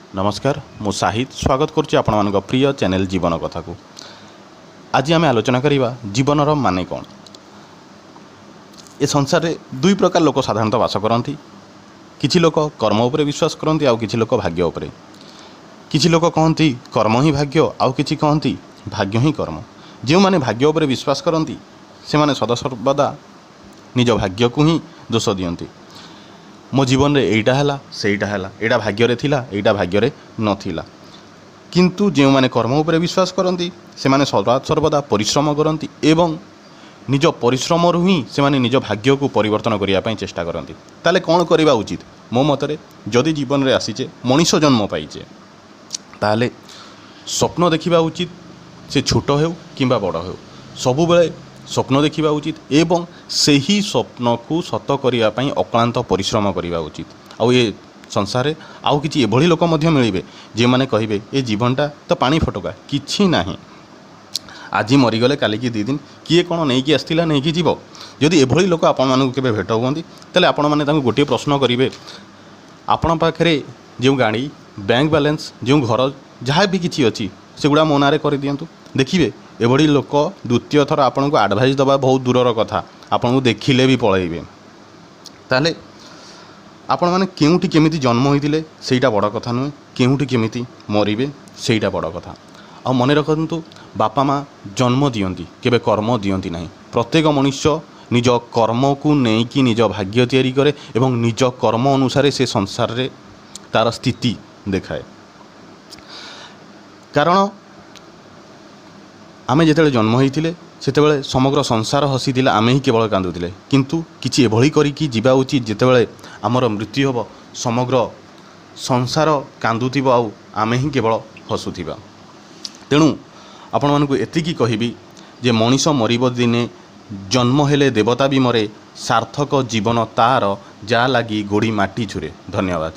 ନମସ୍କାର, ମୁଁ ସାହିଦ ସ୍ୱାଗତ କରୁଛି ଆପଣମାନଙ୍କ ପ୍ରିୟ ଚ୍ୟାନେଲ୍ ଜୀବନ କଥାକୁ। ଆଜି ଆମେ ଆଲୋଚନା କରିବା ଜୀବନର ମାନେ କ'ଣ। ଏ ସଂସାରରେ ଦୁଇ ପ୍ରକାର ଲୋକ ସାଧାରଣତଃ ବାସ କରନ୍ତି। କିଛି ଲୋକ କର୍ମ ଉପରେ ବିଶ୍ୱାସ କରନ୍ତି, ଆଉ କିଛି ଲୋକ ଭାଗ୍ୟ ଉପରେ। କିଛି ଲୋକ କହନ୍ତି କର୍ମ ହିଁ ଭାଗ୍ୟ, ଆଉ କିଛି କହନ୍ତି ଭାଗ୍ୟ ହିଁ କର୍ମ। ଯେଉଁମାନେ ଭାଗ୍ୟ ଉପରେ ବିଶ୍ୱାସ କରନ୍ତି, ସେମାନେ ସଦାସର୍ବଦା ନିଜ ଭାଗ୍ୟକୁ ହିଁ ଦୋଷ ଦିଅନ୍ତି। ମୋ ଜୀବନରେ ଏଇଟା ହେଲା, ସେଇଟା ହେଲା, ଏଇଟା ଭାଗ୍ୟରେ ଥିଲା, ଏଇଟା ଭାଗ୍ୟରେ ନଥିଲା। କିନ୍ତୁ ଯେଉଁମାନେ କର୍ମ ଉପରେ ବିଶ୍ୱାସ କରନ୍ତି, ସେମାନେ ସଦା ସର୍ବଦା ପରିଶ୍ରମ କରନ୍ତି ଏବଂ ନିଜ ପରିଶ୍ରମରୁ ହିଁ ସେମାନେ ନିଜ ଭାଗ୍ୟକୁ ପରିବର୍ତ୍ତନ କରିବା ପାଇଁ ଚେଷ୍ଟା କରନ୍ତି। ତାହେଲେ କ'ଣ କରିବା ଉଚିତ? ମୋ ମତରେ ଯଦି ଜୀବନରେ ଆସିଛେ, ମଣିଷ ଜନ୍ମ ପାଇଛେ, ତାହେଲେ ସ୍ୱପ୍ନ ଦେଖିବା ଉଚିତ। ସେ ଛୋଟ ହେଉ କିମ୍ବା ବଡ଼ ହେଉ, ସବୁବେଳେ ସ୍ୱପ୍ନ ଦେଖିବା ଉଚିତ ଏବଂ ସେହି ସ୍ୱପ୍ନକୁ ସତ କରିବା ପାଇଁ ଅକ୍ଳାନ୍ତ ପରିଶ୍ରମ କରିବା ଉଚିତ। ଆଉ ଏ ସଂସାରରେ ଆଉ କିଛି ଏଭଳି ଲୋକ ମଧ୍ୟ ମିଳିବେ, ଯେଉଁମାନେ କହିବେ ଏ ଜୀବନଟା ତ ପାଣି ଫୋଟକା, କିଛି ନାହିଁ, ଆଜି ମରିଗଲେ କାଲିକି 2 ଦିନ କିଏ କ'ଣ ନେଇକି ଆସିଥିଲା ନେଇକି ଯିବ। ଯଦି ଏଭଳି ଲୋକ ଆପଣମାନଙ୍କୁ କେବେ ଭେଟ ହୁଅନ୍ତି, ତାହେଲେ ଆପଣମାନେ ତାଙ୍କୁ ଗୋଟିଏ ପ୍ରଶ୍ନ କରିବେ, ଆପଣ ପାଖରେ ଯେଉଁ ଗାଡ଼ି, ବ୍ୟାଙ୍କ ବାଲାନ୍ସ, ଯେଉଁ ଘର, ଯାହା ବି କିଛି ଅଛି, ସେଗୁଡ଼ା ମୋ ନାଁରେ କରିଦିଅନ୍ତୁ। ଦେଖିବେ, ଏଭଳି ଲୋକ ଦ୍ୱିତୀୟ ଥର ଆପଣଙ୍କୁ ଆଡ଼ଭାଇସ୍ ଦେବା ବହୁତ ଦୂରର କଥା, ଆପଣଙ୍କୁ ଦେଖିଲେ ବି ପଳେଇବେ। ତାହେଲେ ଆପଣମାନେ କେଉଁଠି କେମିତି ଜନ୍ମ ହୋଇଥିଲେ ସେଇଟା ବଡ଼ କଥା ନୁହେଁ, କେଉଁଠି କେମିତି ମରିବେ ସେଇଟା ବଡ଼ କଥା। ଆଉ ମନେ ରଖନ୍ତୁ, ବାପା ମା' ଜନ୍ମ ଦିଅନ୍ତି, କେବେ କର୍ମ ଦିଅନ୍ତି ନାହିଁ। ପ୍ରତ୍ୟେକ ମଣିଷ ନିଜ କର୍ମକୁ ନେଇକି ନିଜ ଭାଗ୍ୟ ତିଆରି କରେ ଏବଂ ନିଜ କର୍ମ ଅନୁସାରେ ସେ ସଂସାରରେ ତା'ର ସ୍ଥିତି ଦେଖାଏ। କାରଣ ଆମେ ଯେତେବେଳେ ଜନ୍ମ ହେଇଥିଲେ, ସେତେବେଳେ ସମଗ୍ର ସଂସାର ହସିଥିଲା, ଆମେ ହିଁ କେବଳ କାନ୍ଦୁଥିଲେ। କିନ୍ତୁ କିଛି ଏଭଳି କରିକି ଯିବା ଉଚିତ, ଯେତେବେଳେ ଆମର ମୃତ୍ୟୁ ହେବ, ସମଗ୍ର ସଂସାର କାନ୍ଦୁଥିବ ଆଉ ଆମେ ହିଁ କେବଳ ହସୁଥିବା। ତେଣୁ ଆପଣମାନଙ୍କୁ ଏତିକି କହିବି ଯେ ମଣିଷ ମରିବ ଦିନେ, ଜନ୍ମ ହେଲେ ଦେବତା ବି ମରେ, ସାର୍ଥକ ଜୀବନ ତା'ର ଯାହା ଲାଗି ଗୋଡ଼ି ମାଟି ଝୁରେ। ଧନ୍ୟବାଦ।